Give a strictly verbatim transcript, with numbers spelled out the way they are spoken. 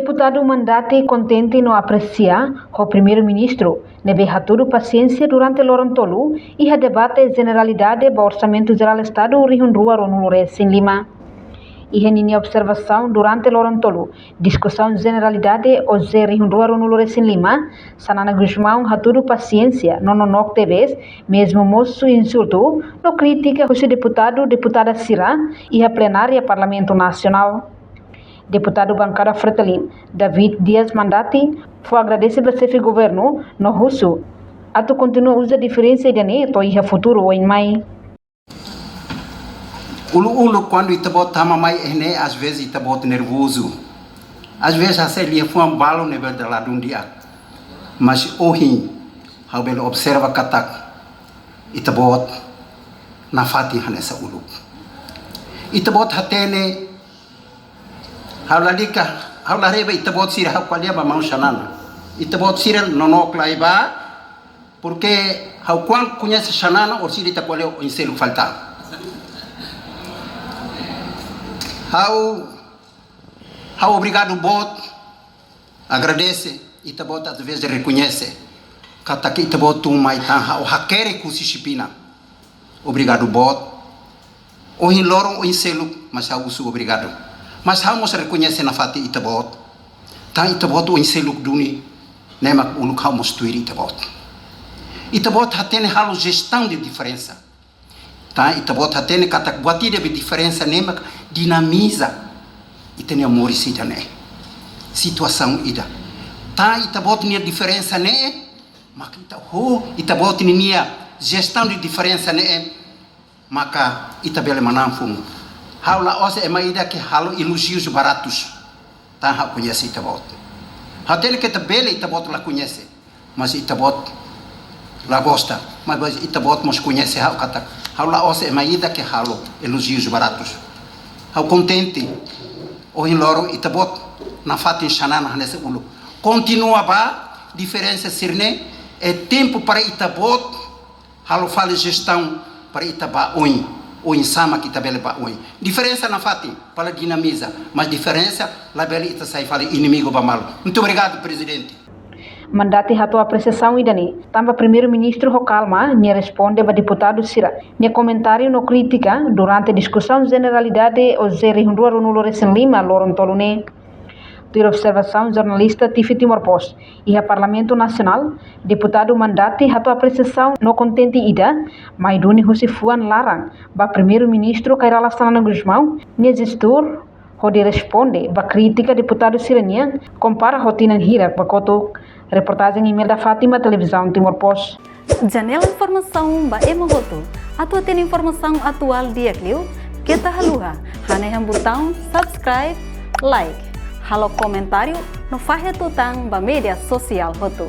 Deputadu Mandati kontente no apresia ho Primeiru-Ministru ne'ebé hatudu pasiénsia durante loron tolu iha debate jeneralidade ba Orsamentu Jerál Estadu rihun rua ruanulu resin lima. Iha ninia observasaun durante loron tolu diskusaun jeneralidade O J rihun rua ruanulu resin lima, Xanana Gusmão hatudu pasiénsia no nonook tebes, mezmu mosu insultu no krítika husi deputadu, deputada sira iha plenária Parlamentu Nasionál. Deputadu bankada Fretilin, David Dias Mandati, fó agradese ba xefe governu no husu atu kontinua uza diferensa ida-ne'e to'o iha futuru oin mai. Uluk-uluk kuandu ita-boot tama mai iha ne'e, às vezes ita-boot nervozu. Às vezes hase'e liafuan balu ne'ebé dala dún di'ak. Mas ohin, ha'u bele observa katak ita-boot nafatin hanesan uluk. Ita-boot hatene, ha'u lalika, ha'u la haree ba ita-boot sira, ha'u ko'alia ba maun Xanana. Ita-boot sira nonook lai ba, porque ha'u kuandu koñese Xanana, orsida ita ko'alia oin seluk fali tan. Ha'u, ha'u obrigadu boot, agradese, ita-boot às vezes rekoñese katak ita-boot tun mai tan, ha'u hakerek husi Xipina. Obrigadu boot. Ohin loron, oin seluk, mas ha'u husu obrigadu. Mas ha'u mós rekoñese nafatin ita-boot. Tan ita-boot oin seluk duni, ne'e mak uluk ha'u mós tuir ita-boot. Ita-boot hatene halo jestaun de diferensa. Tan ita-boot hatene katak buat ida be diferensa ne'e mak dinamiza ita-nia moris ida-ne'e. Situasaun ida. Tan ita-boot nia diferensa ne'e, mak ita ho, ita-boot ninia jestaun de diferensa ne'e, maka ita bele manán funu. Ha'u la'ós ema ida ke halo elojius baratus. Tan ha'u koñese ita-boot. Hatene katak bele ita-boot la koñese. Mas ita-boot la gosta. Mas, mas ita-boot mós koñese ha'u katak ha'u la'ós ema ida ke halo elojius baratus. Ha'u kontente. Ohin loron ita-boot nafatin Xanana hanesan uluk. Kontinua ba, diferensa sira-ne'e, é tempu para ita-boot halo fali jestaun para ita ba oin, oinsá mak ita bele ba oin. Diferensa nafatin, para dinamiza, mas diferensa labele ita sai fali inimigu ba malu. Muito obrigado, Prezidente. Mandati hato'o apresiasaun ida-ne'e, tanba Primeiru-Ministru ho kalma nia responde ba deputadu sira-nia komentáriu no krítika durante diskusaun jeneralidade O J rihun rua ruanulu resin lima loron tolu ne'e. Tuir observasaun jornalista T V Timor Post, iha Parlamentu Nasionál, deputadu Mandati hato'o apresiasaun no kontente ida mai duni husi fuan laran ba Primeiru-Ministru Kay Rala Xanana Gusmão nia jestur hodi responde ba krítika deputadu sira-nian, kompara ho tinan hirak ba kotuk. Reportajen Imelda Fátima, Televizaun Timor Post. Janela informasaun ba ema hotu. Atu hatene informasaun atuál di'ak liu, keta haluha hanehan butaun subscribe, like, halo komentáriu no fahe tutan ba média sosiál hotu.